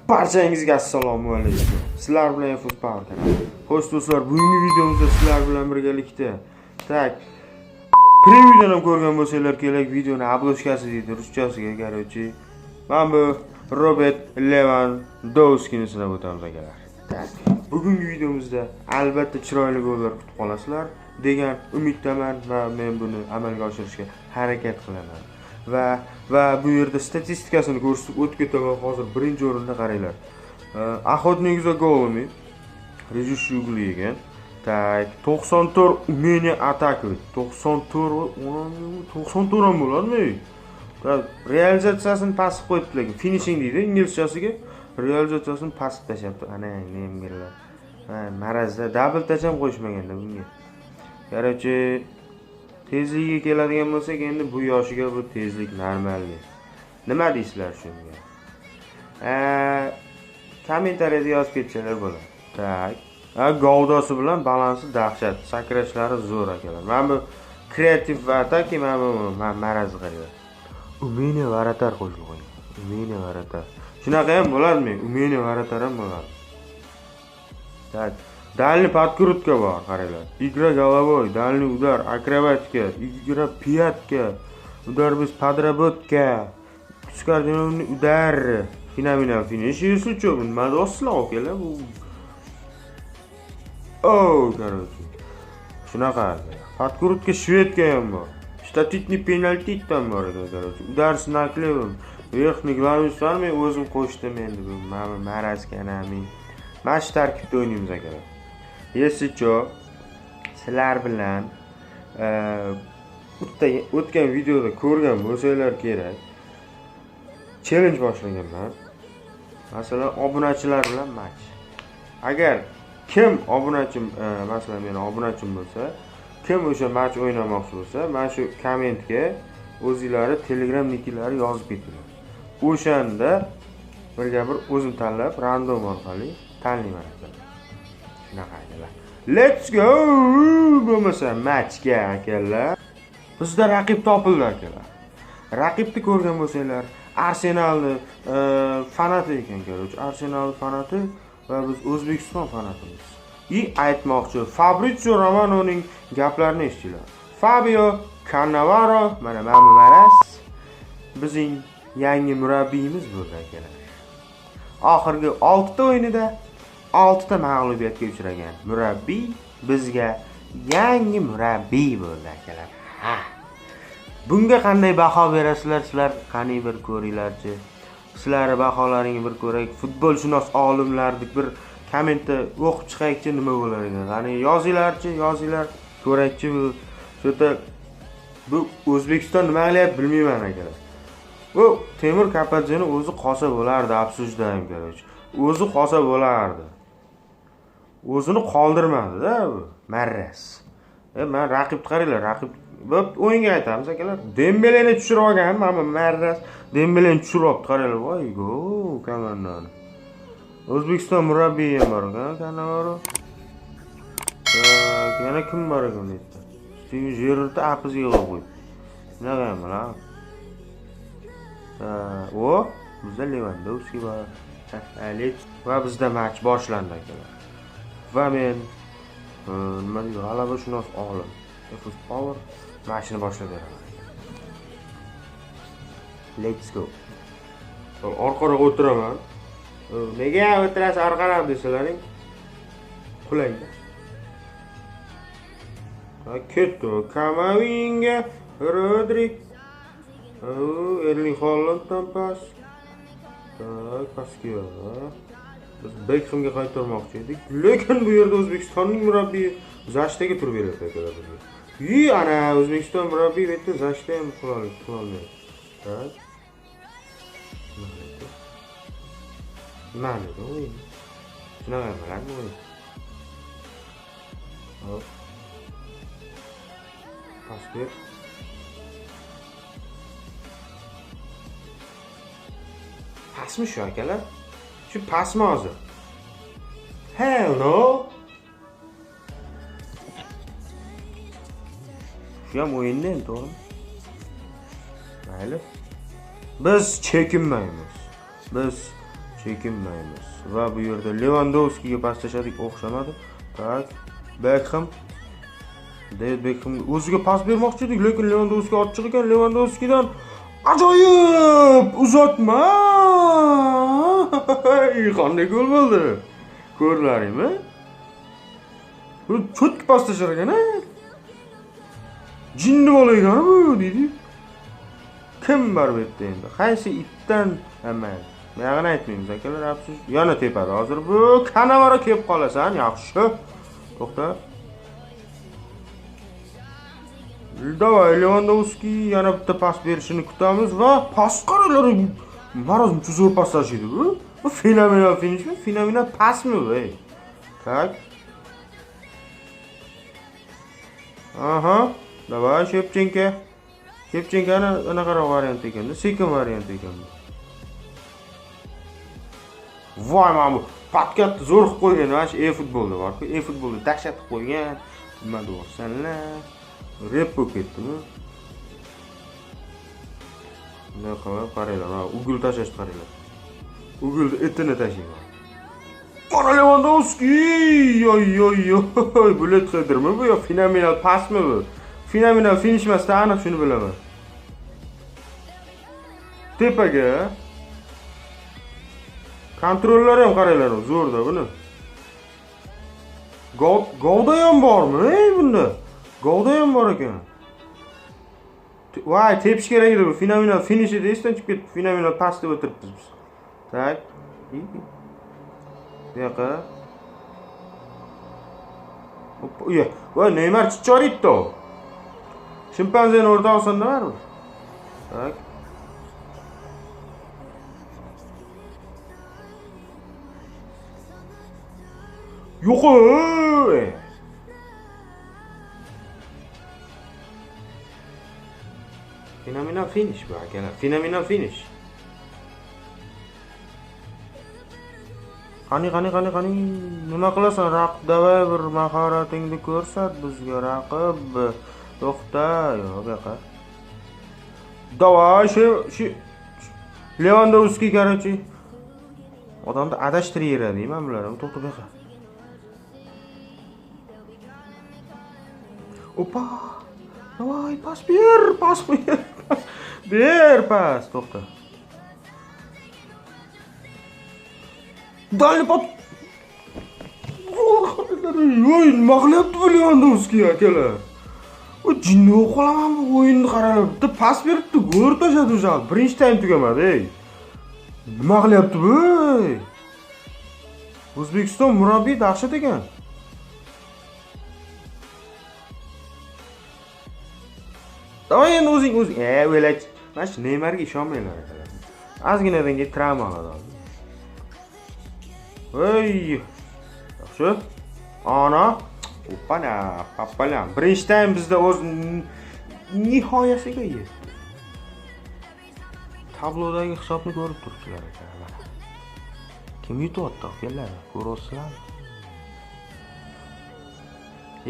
Barchangizga assalomu alaykum. Sizlar bilan FS Power kanali. Xo'sh do'stlar, bugungi videomizda sizlar bilan birgalikda так previewdan ham ko'rgan bo'lsanglar kerak, videoni обложка si deydi ruschasiga, короче. Mana bu Robert Lewandowskini sinab o'tamiz akalar. Так, bugungi videomizda albatta chiroyli gollar kutib qolasizlar degan umiddaman va men buni amalga oshirishga harakat qilaman. Va bu yerda statistikasini ko'rsatib o'tib ketaman hozir. Birinchi o'rinda qaranglar. Охотник за голами режущий углы ekan. Так, 94 умение атаковать. 94, 94 ham bo'ladimi? Так, realizatsiyasini past qilib qo'yibdi lekin finishing deydi inglizchasiga. Realizatsiyasini past qilib tashlabdi. Ana nemgirlar. Ha, marazda double touch ham qo'yishmaganda bunga. Короче, tezligiga keladigan bo'lsak, endi bu yoshiga bu tezlik нормальный. Nima deysizlar shunga? Kommentariyada yozib ketsalar bo'ladi. Так. Ha, gavdasi bilan balansi dahshat, sakrashlari zo'r akalar. Mana bu kreativ va ataki, mana bu maraz qaranglar. Умение вратарь qo'shib qo'ying. Умение вратарь. Shunaqa ham bo'ladimi? Умение вратарь ham bo'ladi. Так. Дальний подкрутка bor, qaranglar. Игра головой, дальний удар, акробатика, игра пятка, удар без подработка, скоординированный удар, феноменал финиш. Если что, nima deyapsizlar akalar bu? Oh, короче. Shunaqa. Подкрутка шведка ham bor. Штативный penalti ham bor ekan, короче. Удар с наклепом. Верхний главный men o'zim qo'shdim endi bu mana marazkanami. Mana shu tarkibda o'ynaymiz akalar. Если что, sizlar bilan bitta o'tgan videoda ko'rgan bo'lsanglar kerak. Challenge boshlaganman. Masalan, obunachilar bilan match. Agar kim obunachim, masalan, meni obunachim bo'lsa, kim o'sha match o'ynamoqchi bo'lsa, mana shu kommentga o'zinglari Telegram niklari yozib ketinglar. O'shanda birga bir o'zim tanlab, random orqali tanlayman akalar. Shunaqa akalar. Let's go! Bo'lmasa matchga akalar. Bizda raqib topildi akalar. Raqibni ko'rgan bo'lsanglar, Arsenalni fanati ekan, короче. Arsenal fanati va biz O'zbekiston fanatimiz. И aytmoqchi, Fabrizio Romanoning gaplarini eshitinglar. Fabio Cannavaro, mana bu maraz bizning yangi murabbiyimiz bo'ldi akalar. Oxirgi 6 ta o'yinida 6 ta mag'lubiyatga uchragan murabbiy bizga yangi murabbiy bo'ldi akalar. Ha. Bunga qanday baho berasizlar sizlar? Qani bir ko'ringlarchi. Sizlarni baholaringni bir ko'raylik. Futbolshunos olimlarni bir kommentda o'qib chiqaylikchi, nima bo'lar ekan. Qani yozinglarchi, yozinglar, ko'raylikchi bu shu yerda bu O'zbekiston nima qilyapti bilmayman akalar. Bu Temur Kapadzeni o'zi qolsa bo'lardi, обсуждаем, короче. O'zi qolsa bo'lardi. O'zini qoldirmadi-da bu maraz. Men raqibni qaranglar, raqib bo'p o'yinga aytamiz akalar. Dembeleni tushirib olgan, mana bu maraz Dembeleni tushirib olibdi, qaranglar. Voy go, komandani. O'zbekiston murabbiyi ham bor ekan, Cannavaro. Так, yana kim bor ekan bu yerda? Steven Gerrardni apiziga qo'yib qo'yibdi. Shunaqa ham bo'ladi. O, bizda Lewandowski bor. Va bizda match boshlandi akalar. Va men nima deydi, g'alabashunos olim FS Power matchni boshlab beraman. Let's go. Orqaroq o'tiraman. Nega o'tirasiz orqaroq desalaring, qulayda. Ha, ketdi. Kamavinga, Rodri. Erling Haalanddan pas. Так, pastga. Biz Bekhamga qaytarmoqchi edik. Lekin bu yerda O'zbekistonning murabbiyi защита ga turib beryapti akalar bizga. Yi, ana O'zbekiston murabbiyi bu yerda защита ham qilolmayapti. Так. Nima edi o'yin? Shunaqa bo'ladimi o'yin? Hop. Pas ber. Pasmi shu akalar? Shu pasmi hozir? Hell no. Shu ham o'yinda endi, to'g'rimi? Mayli. Biz chekinmaymiz. Biz Chekinmaymiz. Va bu yerda Levandovskiga pas tashladik, o'xshamadi. Tak, Beckham. David Beckham o'ziga pas bermoqchi edik, lekin Levandovski ochiq ekan. Levandovskidan ajoyib uzatma. Qanday gol bo'ldi? Ko'rlaringmi? Bu cho'tki pas tashlar ekan, a? Jinni bola ekan bu deydi. Kim bor bu yerda endi? Qaysi itdan amal? Buyog'ini aytmaymiz akalar, afsus. Yana tepada. Hozir bu Kanavaro kelib qolasan, yaxshi. To'xta. Davay Levandovski yana bitta pas berishini kutamiz va pas qaranglar, marazmchi zo'r pas tashlaydi bu. Bu fenomenal finishmi? Fenomenal pasmi bu? Ey? Tak. Aha, davay Shevchenko. Shevchenkoni anaqaroq variant ekanda, sekin variant ekan bu. Voy, mana bu podkatni zo'r qilib qo'ygan, mana shu e-futbolda bor-ku, e-futbolda dahshat qilib qo'ygan. Nima deyapsanlar? Rep bo'lib ketdimi? Bunday qilib qaranglar, mana ugul tashlashni qaranglar. Ugulni etini tashlayman. Mana Levandovski! Yoy yoy yoy, bullet headermi bu yo fenomenal pasmi bu? Fenomenal finish emasda, aniq shuni bilaman. Tepaga. Kontrollari ham qaranglar, zo'rda buni. Golda ham bormi, ey bunda? Golda ham bor ekan. Voy, tepish kerak edi bu. Fenomenal finish edi, esdan chiqib ketdi. Fenomenal pas deb o'tiribmiz biz. Tak. Bu yoqqa. Hoppa, voy, Neymar Chicharito. Shimpanzeni o'rta olsanda baribir. Tak. Yo'q. Fenomenal finish bu akalar. Fenomenal finish. Qani qani qani qani nima qilasan raqib? Davay bir mahoratingni ko'rsat bizga raqib. To'xta, yo'q bu yoqqa. Davay shu Levandovski, короче. Odamni adashtiraveradi mana bular. To'xta bu yoqqa. Opa! Davay pas ber, pas ber. Ber pas, to'xta. Dalni pot. Voy, nima qilyapti bu Levandovski akalar? O jinni bo'lib qolaman bu o'yinni qaralab. Bitta pas beribdi, gol tashladi o'sha. Birinchi taym tugamadi, ey. Nima qilyapti bu? O'zbekiston murabbiyi dahshat ekan. Davay endi o'zing o'zing. O'ylach. Mana shu Neymarga ishonmanglar akalar. Ozginadan keyin travma oladi hozir. Voy. Yaxshi. Ana. Opana, papalam. Birinchi taym bizda o'z nihoyasiga yetdi. Tablodagi hisobni ko'rib turibsizlar akalar. Kim yutyapti akalar? Ko'ryapsizlarmi?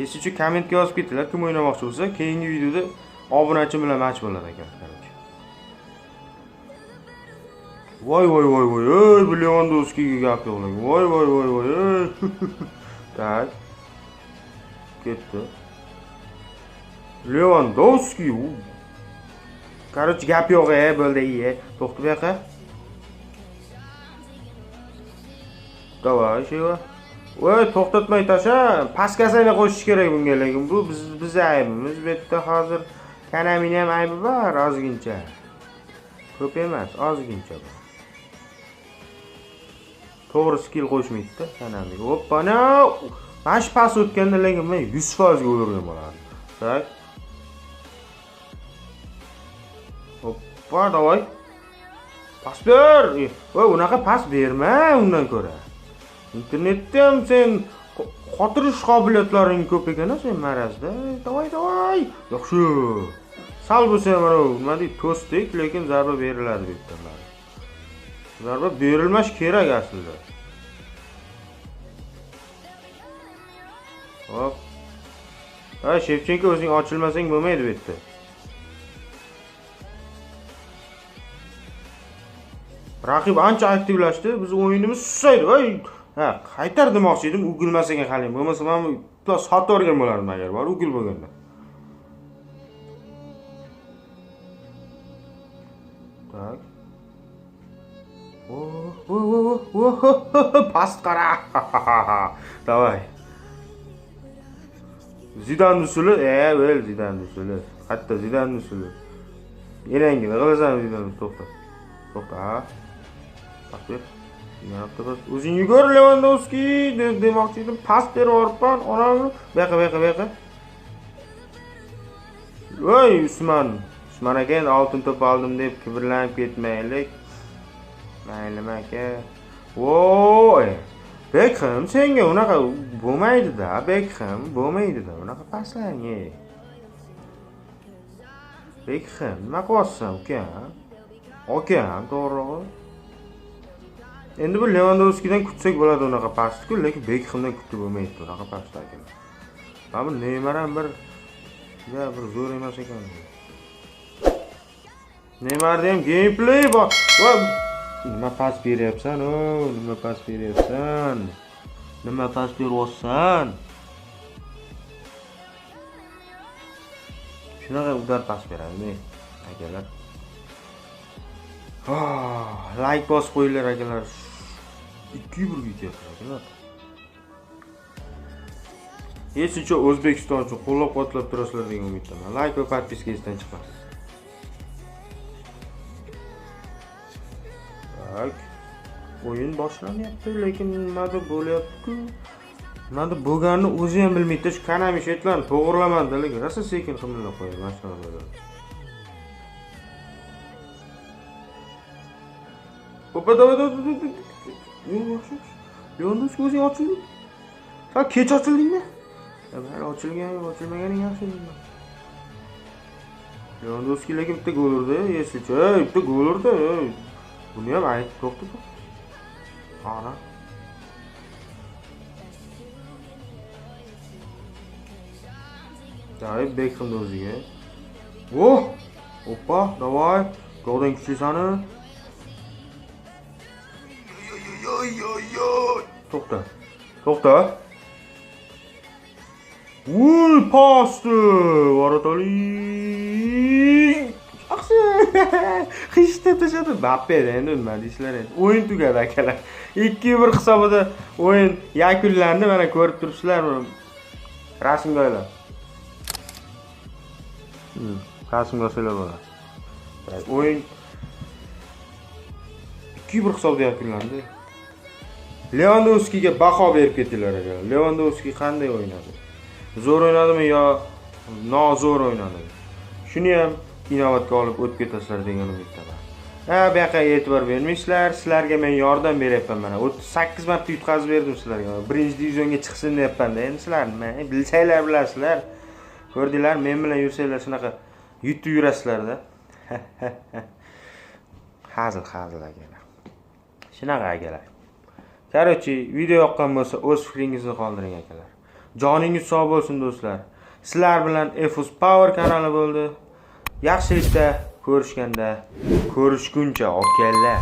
Esi uchun kommentga yozib ketinglar, kim o'ynamoqchi bo'lsa, keyingi videoda obunachim bilan match bo'ladi ekan, короче. Voy voy voy voy, ey, bu Levandovskiga gap yo'q lekin. Voy voy voy voy. Tak. Ketdi. Levandovski. Короче, gap yo'q, bo'ldi, To'xta bu yoqqa. Davay, sheva. Voy, to'xtatmay tasha. Paskasini qo'shish kerak bunga, lekin bu biz aybimiz. Bu yerda hozir Kanamini ham aybi bor ozgincha. Ko'p emas, ozgincha bor. To'g'ri skill qo'shmaydi-da Kanamiga. Oppa-na! Mana shu pas o'tganda lekin men 100% ga o'ldirgan bo'lardim. Tak. Oppa, davay. Pas ber. Voy, unaqa pas berma undan ko'ra. Internetda ham sen xotirish qobiliyatlaring ko'p ekan, sen marazda. Davay, davay. Yaxshi. Sal bo'lsa ham mana nima deydi, to'sdik, lekin zarba beriladi bu yerdan baribir. Zarba berilmash kerak aslida. Hop. Ha, Shevchenko o'zing ochilmasang bo'lmaydi bu yerda. Raqib ancha aktivlashdi. Biz o'yinimiz susaydi. Voy, ha, qaytar demoqchi edim, ugilmas ekan hali. Bo'lmasa men sotib yuborgan bo'lardim agar bor ugil bo'lganda. Tak. Oh, past qara. Давай. Zidan usuli, vel Zidan usuli. Hatto Zidan usuli. Enangini qilasan Zidan, to'xta. To'xta. Pas ber. Yana pas. O'zing yugur Lewandowski demoqchi edim. Pas berib yuboribman. Onamni bu yoqqa, bu yoqqa, bu yoqqa. Voy, Usmon. Usmon aka endi oltin to'p oldim deb kibrlanib ketmaylik. Maylimi aka? Voy! Beckham senga unaqa bo'lmaydi-da, Beckham bo'lmaydi-da, unaqa paslang. Beckham nima qilyapsan ukam? Akam, to'g'rirog'i. Endi bu Lewandowskidan kutsak bo'ladi unaqa pasni-ku, lekin Beckhamdan kutib bo'lmaydi unaqa pasni akalar. Mana bu Neymar ham bir juda bir zo'r emas ekan. Neymarda ham gameplay bor. Va nima pas beryapsan, o, nima pas beryapsan? Nima pas beryapsan? Shunaqa udar pas beradi, akalar. Like bosib qo'yinglar akalar. 2-1 ga yutyapti akalar. Hech O'zbekiston uchun qo'llab-quvvatlab turasizlar degan umiddaman. Like va podpiska esdan chiqmasin. Tak. O'yin boshlanyapti, lekin nimadir bo'lyapti-ku. Nimadir bo'lganini o'zi ham bilmaydi. Shu Konami shetlarni to'g'rilamadi, lekin rosa sekin qimillab qo'yadi mana shunaqa. Hoppa, давай, давай, давай. Yo'q, yaxshi. Lewandowski o'zing ochilding. Sal kech ochildingmi? Mayli, ochilgan, ochilmaganing yaxshi deyman. Lewandowski lekin bitta gol urdi, esicha, bitta gol urdi. Buni ham aytib to'xta. Ana. Давай Beckhamni o'ziga. Oh! Oppa, давай. Goldan kuchlisani. To'xta. To'xta. Uy, pasti. Varotali. Yaxshi. Xishta tashladi. Mbappe endi nima deysizlar endi. O'yin tugadi akalar. 2-1 hisobida o'yin yakunlandi. Mana ko'rib turibsizlar. Rasmga olinglar. Rasmga olsanglar bo'ladi. O'yin 2-1 hisobida yakunlandi. Lewandowskiga baho berib ketdilar akalar. Lewandowski qanday o'ynadi? Zo'r o'ynadimi yo nozo'r o'ynadimi? Shuni ham inobatga olib o'tib ketasizlar degan umiddaman. Ha, bu yoqqa e'tibor bermaysizlar. Sizlarga men yordam beryapman mana. 38 marta yutqazib berdim sizlarga. Birinchi divizionga chiqsin deyapman-da. Endi sizlar nima? Bilsanglar bilasizlar. Ko'rdinglar, men bilan yursanglar shunaqa yutib yurasizlar-da. Hazil, hazil akalar. Shunaqa akalar. Короче, video yoqqan bo'lsa o'z fikringizni qoldiring akalar. Joningiz sog' bo'lsin do'stlar. Sizlar bilan Efus Power kanali bo'ldi. Yaxshilikda ko'rishganda ko'rishguncha akalar.